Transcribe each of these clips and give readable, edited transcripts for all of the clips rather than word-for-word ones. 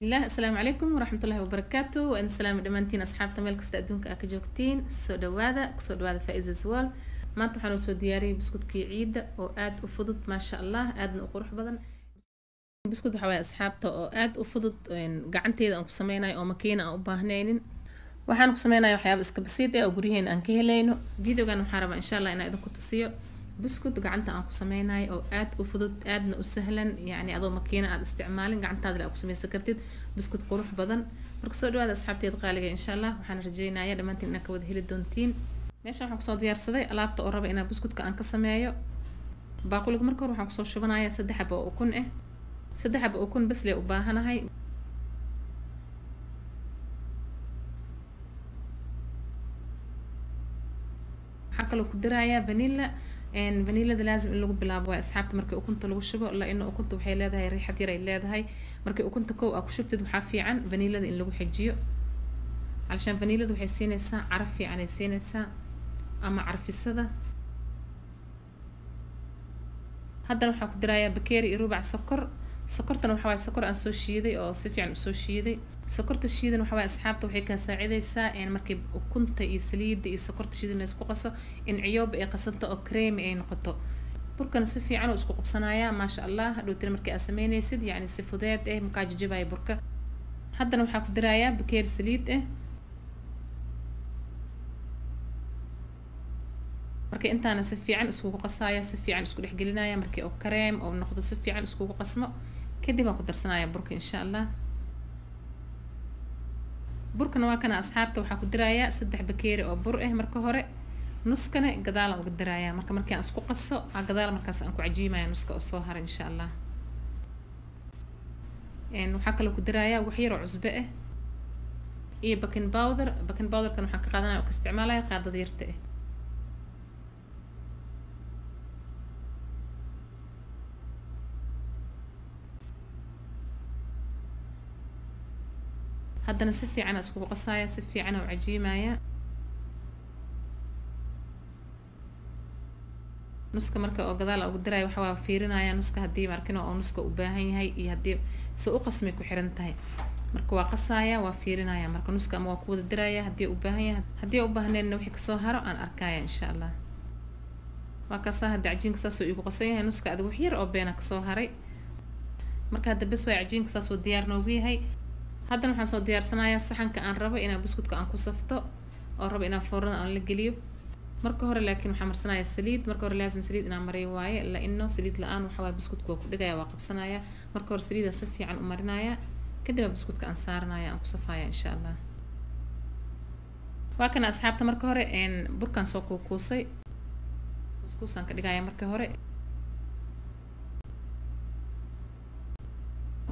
Lah, asalaamu calaykum waraxmatullaahi wabarakaatu. Waa in salaami dhammaantiin asxaabta meel kasta adduunka aa ka joogtiin. Soo dhawaada, kusoo dhawaada Faiza Zawal. Maanta waxaan soo diyaariyay buskudkii ciidda oo aada u fudud, maasha Allah, aadna u qurux badan. Buskud waxaa waaye asxaabta oo aada u fudud, gacanteeda aan ku sameynayo oo makiina aan u baahnaynin. Waxaan ku sameynaya waxyaaba iska basiid eh oo guryaheena aan ka helayno. Videogan waxaan rabaa insha Allah inaan idinku tusiyo buskud gacanta aan ku sameynayo oo aada u fudud, aadna u sahlan, yacni adoo makiina aad isticmaalin gacantaada le aad ku sameysan kartid buskud qurux badan. Marka soo dhawaada asxaabteeda qaaliga, insha Allah waxaan rajeynayaa dhammaantiin inaad ka wada heli doontiin. Meeshan waxaan kusoo diyaarsaday alaabta oo raba inaa buskudka aan ka sameeyo. Baaquliga marka hore waxaan kusoo shubanayaa 3 xabo oo ukun ah, 3 xabo ukun bas lee u baahanahay. Waxaa kaloo ku darayaa vanilla. Vanillada laazim in lagu bilaabo waa asxaabta markii ukunta lagu shubo, la ina ukunta waxay leedahay riixad yar ay leedahay. Markii ukunta kow aa ku shubtid, waxaa fiican vanillada in lagu xijiyo, calashaan vanillada waxay siinaysaa caraf fiican ay siinaysaa ama carfisada. Haddana waxaan ku darayaa bakeeri iyo rubac sokor. Sokortana waxa waaye sokor aan soo shiiday oo si fiican usoo shiiday. Sokorta shiidan waxa waaye asxaabta waxay kaa saacidaysaa in markii ukunta iyo saliidda iyo sokorta shiidan la isku qaso in ciyooba ay qasanto oo creamy ay noqoto. Burkana si fiican uu isku qabsanayaa, maasha Allah. Hadhowtina markii aad sameynaysid, yacni si fudeed eh makaa jajabaya burka. Haddana waxaa ku darayaa bakeeri saliid ah. Marka intaana si fiican iskugu qasaya, si fiican isku dhexgelinaya. Markii oo kareem oo noqdo, si fiican iskugu qasmo kadib aan ku darsanaya burka insha Allah. Burkana waa kana asxaabta, waxaa ku darayaa 3 bakeeri oo bur ah marka hore, nuskana gadaalaan uga darayaa. Marka markii aan isku qaso gadaal markaas aan ku cajiimaya nuska oo soo haray insha Allah. Waxaa kaloo ku darayaa wax yar oo cusbo ah iyo baking powder. Baking powderkan waxaan ka qaadanaya oo ka isticmaalaya qaadada yarta ah. Haddana si fiican iskugu qasaya, si fiican oo cajiimaya. Nuska marka oo gadaal ugu daraya waxa waa fiirinaya nuska haddii markina oo nuska u baahan yahay iyo haddii si u qasmay ku xiran tahay. Marka waa qasaya, waa fiirinaya. Marka nuska ama waa ku wada diraya haddii u baahan yahay, haddii u baahneenna wixii kasoo haro aan arkaya insha Allah. Waa kaasaa hadda cajiinka saasoo igu qasan yahay, nuska adiga wax yar oo beena kasoo haray. Marka hadda bes waay, cajiinka saasoo diyaar noogu yahay. Haddana waxaan soo diyaarsanayaa saxanka aan rabo inaan buskudka aan ku safto oo rabo inaan foornada aan la geliyo. Marka hore laakiin waxaan marsanayaa saliid. Marka hore laazim saliid inaan mariyo waaye, la ino saliid la-aan waxa waaye buskudka waa ku dhigaya, waa qabsanaya. Marka hore saliida si fiican u marinaya, kadib buskudka aan saaranaya, aan ku safaya insha Allah. Waa kana asxaabta, marka hore burkaan soo kuukuusay, kuuskuusaan ka dhigaya. Marka hore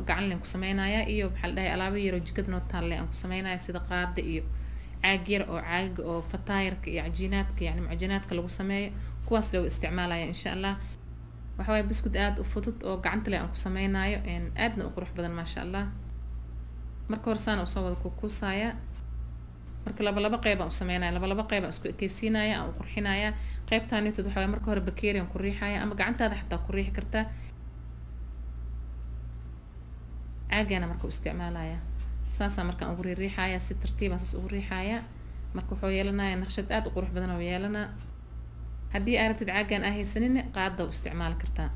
gacan leen ku sameynaya iyo maxaa la dhahay alaabo yaroo jikada noo taalle aan ku sameynaya, sida qaada iyo caag yar oo caaga oo fataayarka iyo cajiinaadka, yani mucajinaadka lagu sameeyo, kuwaas loo isticmaalaya insha Allah. Waxa waaye buskud aada u fudud oo gacanta le aan ku sameynayo, aadna u qurux badan, maasha Allah. Marka hore saan usoo wada kukuusaya. Marka laba laba qeyb aan u sameynaya, laba laba qeyb aan isku ekeysiinaya, aan u qurxinaya. Qeybtaanitood waxa waaye marka hore bakeeri aan ku riixaya ama gacantaada xataa ku riixi kartaa. Caagana marka u isticmaalaya saasaa markaan ugu riixaya, si tartiibaan saas ugu riixaya. Marka wuxuu yeelanaya naqshad aada u qurux badan oo yeelanaa. Haddii aa rabtid caagan aa haysanin, qaada u isticmaali kartaa.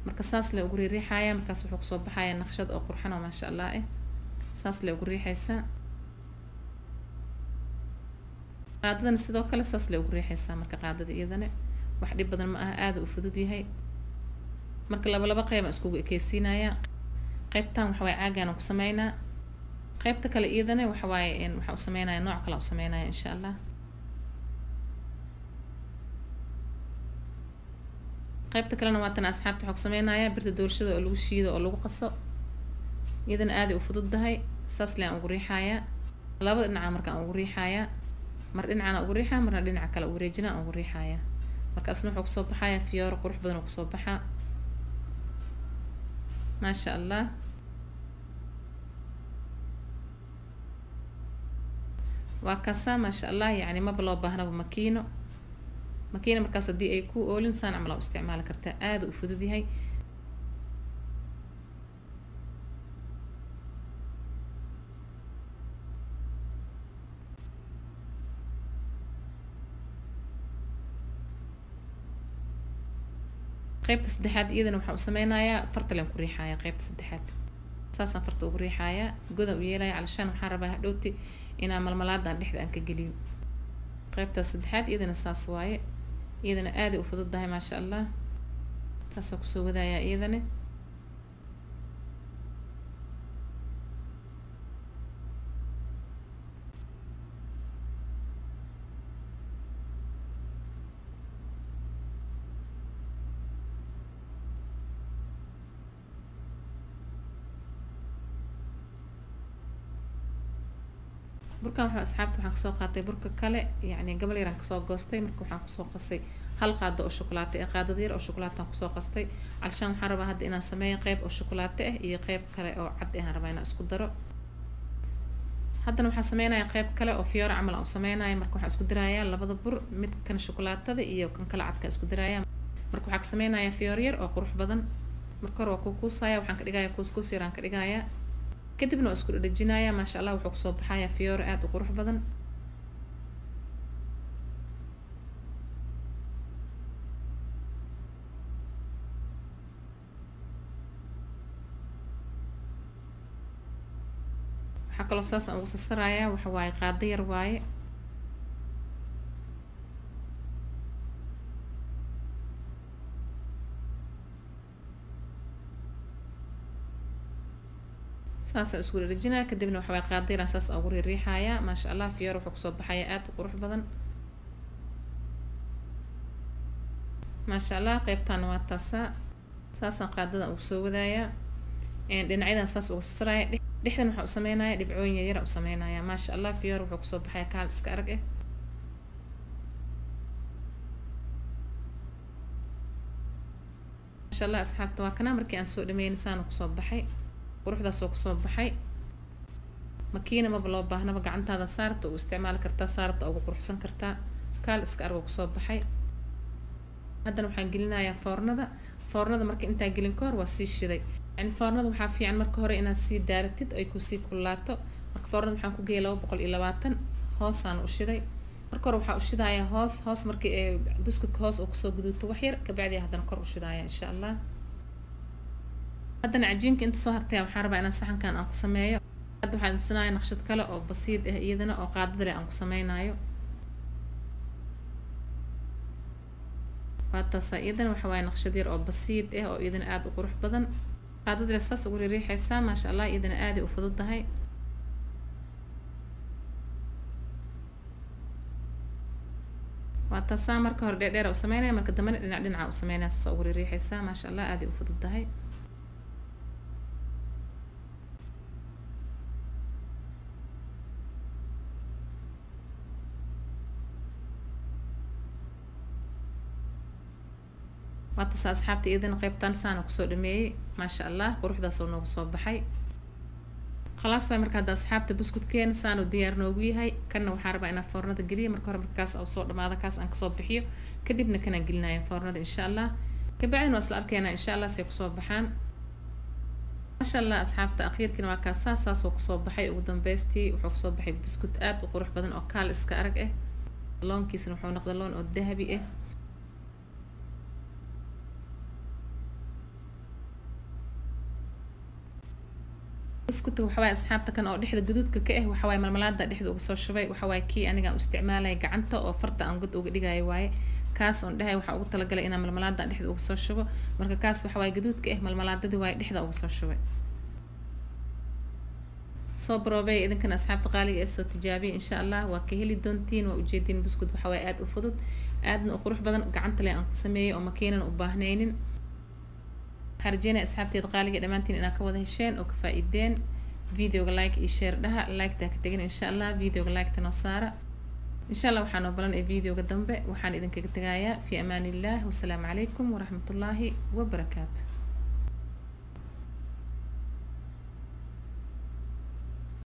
Marka saas le ugu riixaya, markaas wuxuu kusoo baxaya naqshad oo qurxan oo maasha Allah ah. Saas le ugu riixaysaa. Qaadadana sidoo kale saas le ugu riixaysaa. Marka qaadada iyadana wax dhib badan ma aha, aada u fudud yahay. Marka laba laba qeyb aan iskugu ekeysiinaya. Qeybtan waxa waaye caagaan aan ku sameynaa, qeybta kale iyadana waxa waaye waxaan u sameynaya nooc kale aan u sameynaya insha Allah. Qeybta kalena waa tan asxaabta, waxaa ku sameynayaa birta doolshada oo lagu shiido oo lagu qaso. Iyadana aaday u fududahay. Saas le aan ugu riixayaa labada dhinaca. Marka aan ugu riixayaa, mar dhinacana ugu riixaa, marna dhinaca kale ugu wareejina aan ugu riixayaa. Marka asna wuxuu kusoo baxayaa fiyooro qurux badan oo kusoo baxaa, maasha Allah. Waa kaasaa, maasha Allah. Yacni maba loo baahnaba makiino. Makiina markaas haddii ay ku oolin, saan camal aa u isticmaali kartaa, aada u fudud yahay. Qaybta saddexaad iyadana waxaan u sameynayaa farta leen ku riixayaa. Qaybta saddexaad saasaan farta ugu riixayaa, godan u yeelaya, calashaan waxaan rabaa hadhowti inaan malmalaadan dhexda aan ka geliyo. Qaybtaas saddexaad iyadana saas waaye, iyadana aaday u fududahay maasha allah. Saasaan kusoo wadayaa iyadana. Burkan waxaa asxaabta waxaan kasoo qaatay burka kale, yacni gabal yaraan kasoo goostay. Marka waxaan kusoo qasay hal qaado oo shukulaato ah, qaadada yar oo shukulaataan kusoo qastay. Calashaan waxaan rabaa hadda inaan sameeyo qeyb oo shukulaato ah iyo qeyb kale oo cad ah aan rabaa inaan isku daro. Haddana waxaan sameynayaa qeyb kale oo fiyoora camal aan u sameynaya. Marka waxaan isku dirayaa labada bur, mid kan shukulaatada iyo kan kale cadka isku dirayaa. Marka waxaan ka sameynayaa fiyoor yar oo qurux badan. Marka hore waa kuukuusaya, waxaan ka dhigayaa kuuskuus yar aan ka dhigayaa, kadibna waa isku dhadhajinayaa. Maasha allah wuxuu kusoo baxayaa fiyoore aada u qurux badan. Waxaa kaloo saas aan ugu sasarayaa waxa waaye qaado yar waaye. Saasaan isku dhadhajinaya, kadibna waxa waaye qaado yaraan saas aan ugu riiriixayaa. Maasha allah fiyoore wuxuu kusoo baxayaa aada u qurux badan maasha allah. Qeybtaana waa taasaa, saasaan qaadadan ugu soo wadayaa, dhinacyadan saas uga sasaraya, dhexdan waxaan u sameynaya dhibcooyin yar yar aan u sameynaya. Maasha allah fiyoore wuxuu kusoo baxaya kaal iska arag ah. Maasha allah asxaabta waa kana markii aan soo dhameeyay saana kusoo baxay, quruxdaas oo kusoo baxay. Makiina maba loo baahnaba, gacantaada saarta u isticmaali kartaa, saarta ugu quruxsan kartaa, kaal iska arag oo kusoo baxay. Haddana waxaan gelinayaa foornada. Foornada marka intaa gelin ka hor waa sii shiday. Yani foornada waxaa fiican marka hore inaad sii daaratid ay kusii kululaato. Marka foornada waxaan ku geeyay 220, hoosaan u shiday. Marka hore waxaa u shidayaa hoos hoos, markii ay buskutka hoos uu kasoo guduuto wax yar kabacdi haddana kor u shidaaya insha allah. Haddana cajiinka inta soo hartay waxaan rabaa inaan saxankan aan ku sameeyo. Hadda waxaan tusinayaa naqshad kale oo basiid ah iyadana oo qaadada leh aan ku sameynayo. Waa taasaa iyadana waxa waaye naqshad yar oo basiid ah oo iyadana aada u qurux badan. Qaadada leh saas ugu riiriixaysaa maasha allah, iyadana aaday u fududahay. Waa taasaa marka hore dheerdheer u sameynaya, marka dambena dhinac dhinaca u sameynaya, saas ugu riiriixaysaa maasha allah, aaday u fududahay. Waa taasaa asxaabta iyadana qeybtan saana kusoo dhameeyey maasha allah, quruxdaas oo noogu soo baxay. Khalaas waay. Marka hadda asxaabta buskudkeena saanu diyaar noogu yahay. Kanna waxaan rabaa inaan foornada geliyo marka hore, marka kaas soo dhamaado kaas aan kasoo bixiyo, kadibna kanaan gelinaya foornada insha allah. Kabacdina waa isla arkeynaa insha allah say kusoo baxaan maasha allah. Asxaabta akhiirkiina waa kaasaa saasoo kusoo baxay. Ugu dambeystii wuxuu kusoo baxay buskud aad u qurux badan oo kaal iska arag ah, loonkiisana wuxuu noqday loon oo dahabi ah. Buskutka waxawaaye asxaabta kan oo dhexda guduudka ka ah waxawaaye malmalaada dhexda uga soo shubay. Waxawaaye kii aniga aan u isticmaalaya gacanta oo farta aan god uga dhigayo waaye, kaas oon dhahay waxaan ugu talagalay inaan malmalaada dhexda uga soo shubo. Marka kaas waxawaaye guduudka ah malmalaadadii waaye dhexda uga soo shubay. Soo baroobey idinkan asxaabta qaaliga ee soo tijaabiya insha allah, waa ka heli doontiin. Waa ujeediin buskud waxawaaye aada u fudud aadna u qurux badan, gacanta leh aan ku sameeyey oo makiinan u baahnaynin. Waxaan rajeynaya asxaabteeda qaaliga dhammaantiin inaad ka wada hesheen oo ka faa'iideen. Videoga like iyo share dhaha, like-ta ka tegin insha allah, videoga like-ta noo saara insha allah. Waxaa noo balan ee videoga dambe, waxaan idinkaga tegayaa fi amaan illah, wasalaamu calaykum waraxmatullaahi wabarakaatu.